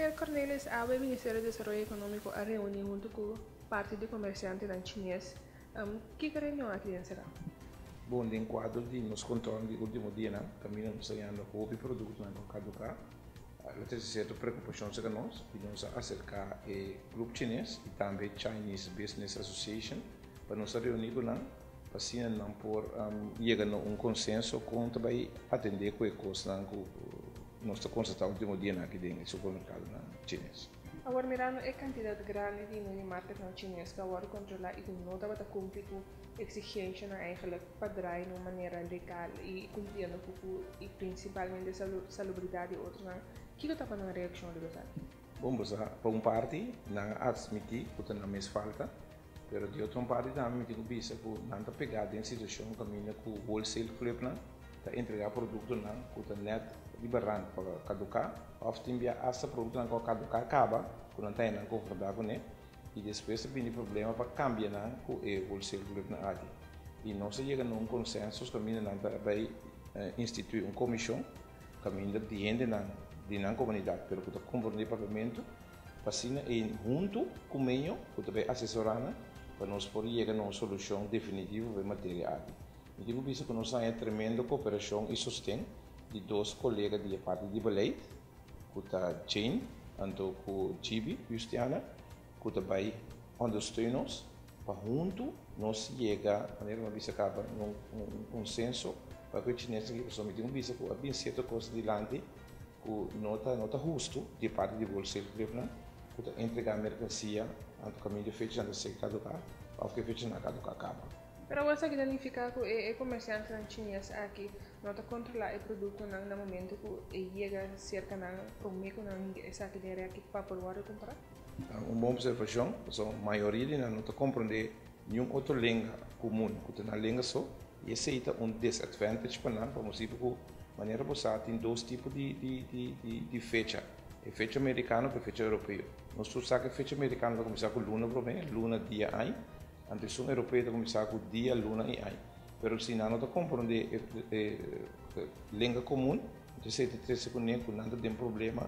Meneer Cornelis, awe Ministerio di Desaroyo Ekonómiko a reuní huntu ku parti di komersiantenan chines. Kiko reunion aki den será? Bon, den kuadro di nos kontròl di último dianan, kaminda nos ta yanda hopi produktonan ku a kaduká, lo trese sierto preokupashon serka nos i nos a aserká e grup chines i tambe Chinese Business Association pa nos a reuní ku nan pa asina nan por yega na un konsenso kon ta bai atendé ku e kosnan ku nos ta konstatá último dianan aki den e supermerkadonan chines. Awor mirando e kantidat grandi di mini marketnan chines ku a wòrdu kontrolá i ku no tabata kumpli ku eksigenshanan eigenlijk pa drai na un manera legal i kumpliendo ku ku i prinsipalmente salubridat di otronan, kiko ta pa nan reakshon riba esaki? Bon, bo sa, pa un parti nan a atmití ku ta nan mes falta, pero di otro un parti tambe mi tin ku bisa ku nan ta pegá den situashon kaminda ku wholesale clubnan ta entregá produktonan ku ta nèt riba rand pa kaduká òf tin bia asta produktonan ku a kaduká kaba ku nan ta haña nan konfrontá kuné i despues ta bini problema pa kambia nan ku e wholesale clubnan aki. I nos a yega na un konsensus kaminda nan ta bai instituí un komishon kaminda di hendenan di nan komunidat pero ku ta komprondé papiamentu pa asina e huntu ku meño ku ta bai asesorá nan pa nos por yega na un solushon definitivo pa e materia aki. Mi tin ku bisa ku nos haña tremendo koperashon i sosten di dos kolega di e parti di beleid ku ta Jane anto ku Gibi Justiana ku ta bai ondersteun nos pa huntu nos yega, manera mi a bisa kaba, na un konsenso pa ku e chinesnan aki pasobra mi tin ku bisa ku a bin sierto kos dilanti ku no ta no ta hustu di e parti di wholesale clubnan ku ta entrega merkansia anto kaminda e fechanan ta ser kaduká òf ku e fechanan a kaduká kaba. Pero awor esaki ta nifiká ku e komersiantenan chines aki no ta kontrolá e produktonan na momento ku e yega serka nan promé ku nan hinka esaki den rèki pa por wòrdu kumprá? Un bon observashon, pasobra mayoria di nan no ta komprondé niun otro lenga komun ku ta nan lenga so, i esei ta un disadvantage pa nan pa motibu ku manera bo sa tin dos tipo di fecha, e fecha merikano ku e fecha europeo. Nos tur sa ku e fecha merikano ta kuminsá ku luna promé, luna, dia, aña, anto esun europeo ta kuminsá ku dia, luna i aña. Pero si nan no ta komprondé e lenga komun, anto esei ta trese kuné ku nan ta den problema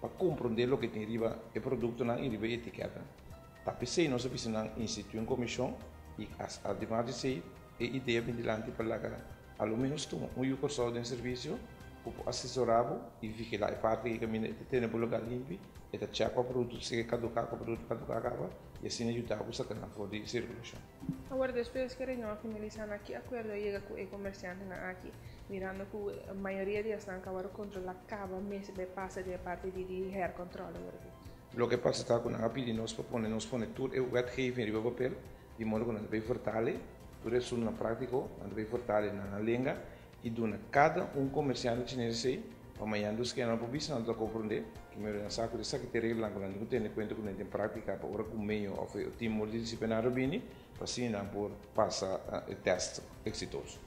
pa komprondé loke tin riba e produktonan i riba e etikètnan. Ta p'esei nos a bisa nan instituí un komishon i ademas di esei e idea bin dilanti pa laga a lo ménos tuma un yu Kòrsou den servisio ku por asesorá bo i vigilá e parti ei kaminda e ta tene bo lugá limpi, e ta chèk kua produkto ta sigui kaduká, kua produkto kaduká kaba i asina yuda bo saka nan for di sirkulashon. Awor despues ku e reunion a finalisá na ki akuerdo a yega ku e komersiantenan aki, mirando ku mayoria di esnan ku a wòrdu kontrolá kaba mester bai pasa den e parti di herkontròle awor aki? Loke pasa ta ku nan a pidi nos pa pone nos pone tur e wetgeving riba papel, di modo ku nan ta bay vertale tur e asuntunan práktiko, nan ta bay vertale na nan lenga i duna kada un komersiante chines esei pa mañana dus ke nan por bisa nan ta komprondé, primero nan sa ku esaki ta e reglanan ku nan tin ku tene kuenta ku nan den práktika pa ora ku meño òf e tim multidisiplinario bini pa asina nan por pasa e tèst eksitoso.